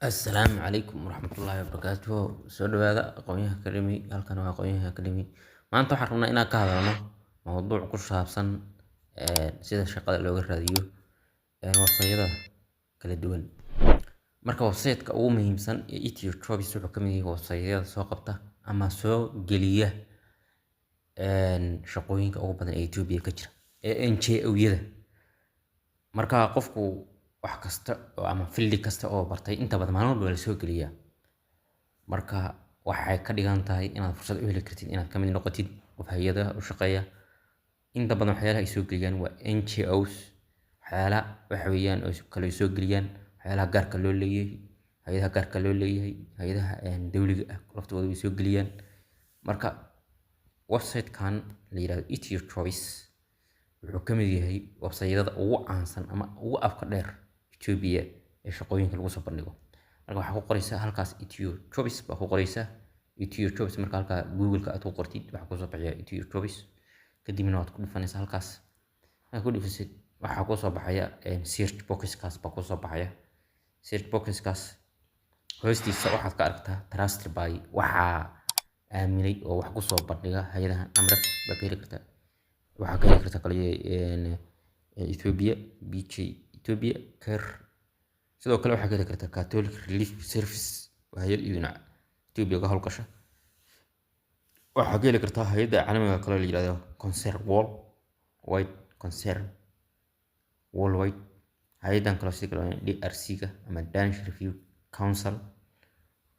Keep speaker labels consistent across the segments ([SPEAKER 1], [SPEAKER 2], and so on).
[SPEAKER 1] Assalaamu calaykum waraxmatullaahi wabarakaatuh. Soo dhawaada Aqoonyahan Academy. Halkan waa Aqoonyahan Academy. Maanta waxaan rabnaa inaan ka hadalno mowduuc ku saabsan sida shaqada looga raadiyo website-yada kala duwan. Marka website-ka ugu muhiimsan ee Ethio Jobs wuxuu ka mid yahay website-yada soo qabta ama soo geliya shaqooyinka ugu badan ee Ethiopia ka jira ee NGO-yada. Marka qofku wax kasta oo ama field kasta oo bartay, inta badan maalin walba waa la soo geliyaa. Marka waxay ka dhigan tahay inaad fursad u heli kartid inaad ka mid noqotid qof hay'adaha u shaqeeya. Inta badan waxyaalaha ay soo geliyaan waa NGOs, waxyaalaha waxa weeyaan oo kale ay soo geliyaan waxyaalaha gaarka loo leeyahay, hay'adaha gaarka loo leeyahay, hay'adaha dowliga ah laftooda way soo geliyaan. Marka website-kan la yiraahdo Ethio Jobs wuxuu ka mid yahay website-yada ugu caansan ama ugu afka dheer Ethiopia ee shaqooyinka lagu soo bandhigo. Marka waxaa ku qoraysaa halkaas Ethio Jobs baa ku qoraysaa. Ethio Jobs marka halkaa Google-ka aad ku qortid, waxaa kusoo baxaya Ethio Jobs. Kadibna waad ku dhufanaysaa halkaas. Markaad ku dhufatid, waxaa kusoo baxaya search box-kaas baa kusoo baxaya. Search box-kaas hoostiisa waxaad ka aragtaa trusted by, waxaa aaminay oo wax kusoo bandhiga hay'adahan. Amref baa ka heli kartaa. Waxaa ka heli kartaa kaliya Ethiopia, BJ Ethiopia, CARE. Sidoo kale waxaa ka heli kartaa Catholic Relief Service, waa hay'ad iyaduna Ethiopia ka howlgasha. Waxaa ka heli kartaa hay'adda caalamiga kale la yiraahdo Concern World Wide, Concern Worldwide. Hay'addan kale sidoo kale DRC-ga ama Danish Refugee Council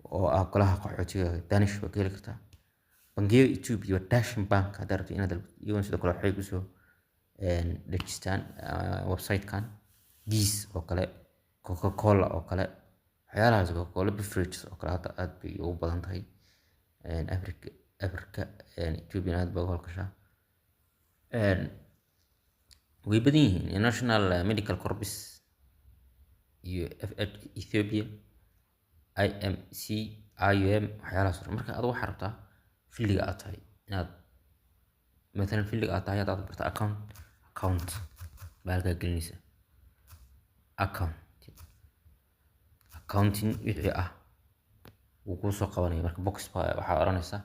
[SPEAKER 1] oo ah golaha qaxootiga Danish waa ka heli kartaa. Bangiyada Ethiopia, Dashen Bank, haddaad rabtid inaad iyaguna sidoo kale waxay kusoo dhejistaan website-kan. Gees oo kale, Coca-Cola oo kale, waxyaalahaas, Coca-Cola beverages oo kale hadda aad bay ugu badan tahay Africa, Ethiopia aad bay uga howlgashaa. Way badan yihiin, National Medical Corps iyo FH Ethiopia, IMC, IUM, waxyaalahaas oo dhan. Marka adigu waxaad rabtaa field-iga aad tahay inaad, matalan field-iga aad tahay haddaad barto account, account baa halkaa gelinaysaa. Account, accounting wixii ah wuu kuu soo qabanaya. Marka box baa waxaad oranaysaa,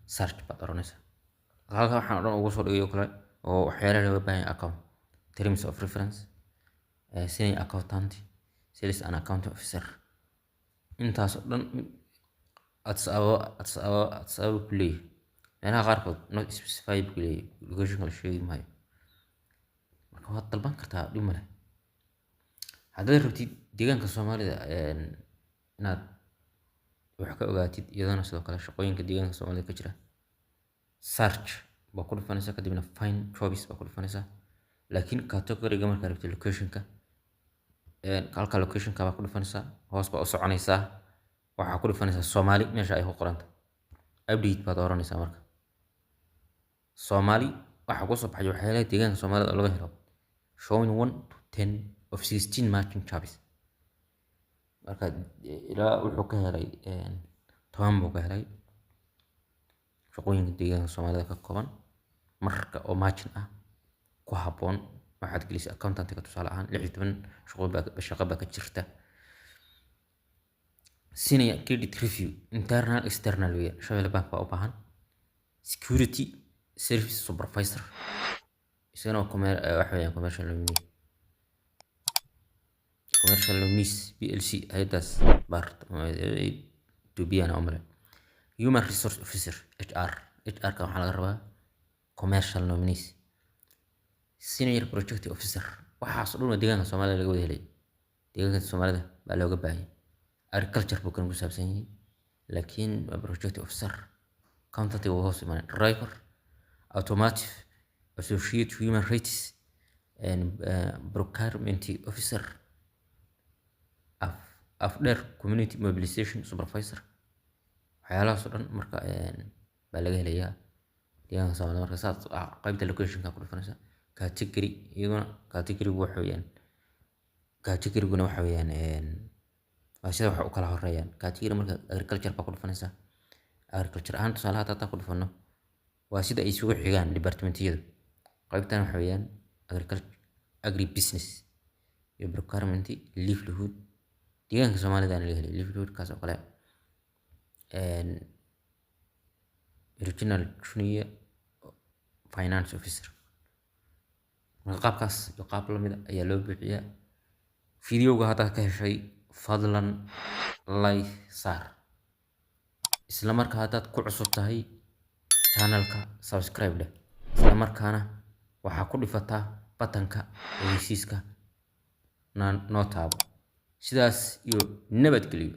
[SPEAKER 1] search baad oranaysaa. Halkan waxaan o dhan ugu soo dhigay oo kale oo waxyaalaha looga baahan yahay: account, terms of reference, senior accountant, sales and accounting officer. Intaas oo dhan Addis Ababa, Addis Ababa, Addis Ababa ku leeyahay. Meelaha qaarkood not specified ku leeyahay, location la sheegi maayo. Marka waad dalban kartaa, dhib ma leh. Haddaad rabtid deegaanka Soomaalida inaad wax ka ogaatid, iyadana sidoo kale shaqooyinka deegaanka Soomaalida ka jira, search baa ku dhufanaysaa, kadibna find jobs baa ku dhufanaysaa. Laakiin category-ga markaad rabtid location-ka, halka location-ka baa ku dhufanaysaa, hoos baa u soconaysaa, waxaa ku dhufanaysaa Soomaali meesha ay ku qoranta. Update baad oranaysaa. Marka Soomaali waxaa kusoo baxay waxyaalaha deegaanka Soomaalida oo laga helo, showing 1 to 10 of 16 matching jobs. Marka ilaa wuxuu ka helay 10 buu ka helay shaqooyinka deegaanka Soomaalida ka kooban. Marka oo matching ah ku habboon waxaad gelisay accountant-ka tusaale ahaan, 16 shaqo baa shaqo baa ka jirta. Senior credit review, internal, external weeyaan, Shabelle Bank baa u baahan. Security service supervisor, isagana waa waxa weeyaan commercial nominee, Commercial Nominees PLC, hay'adaas baarta Ethiopian oo male. Human Resource Officer, HR, HR ka waxaa laga rabaa Commercial Nominees. Senior Project Officer, waxaas oo dhan waa deegaanka Soomaalida laga wada helay, deegaanka Soomaalida baa looga baahan yahay. Agriculture buu kan ku saabsan yahay, laakiin waa project officer, accountant wuu hoos imanaya, driver, automotive associate, human rights and procurement officer, Afdheer community mobilization supervisor, waxyaalahaas oo dhan marka baa laga helayaa deegaanka Soomaalida. Marka saas qaybta location-ka ku dhufanaysa. Category iyaduna, category waxa weeyaan, category-guna waxa weeyaan waa sida wax u kala horeeyaan category. Marka agriculture baa ku dhufanaysaa. Agriculture ahaan tusaale hadda ku dhufano, waa sida ay isugu xigaan department-yadu. Qaybtan waxa weeyaan agriculture, agri business iyo procurement, livelihood. Deegaanka Soomaalida laga helay livelihood-kaas oo kale, regional junior finance officer. Marka qaabkaas iyo qaab lamid ah ayaa loo buuxiyaa. Videoga haddaad ka heshay, fadlan like saar. Isla markaa haddaad ku cusub tahay channelka, subscribe dheh. Isla markaana waxaa ku dhifataa button-ka ogeysiiska noo taabo. Sidaas iyo nabadgelyo.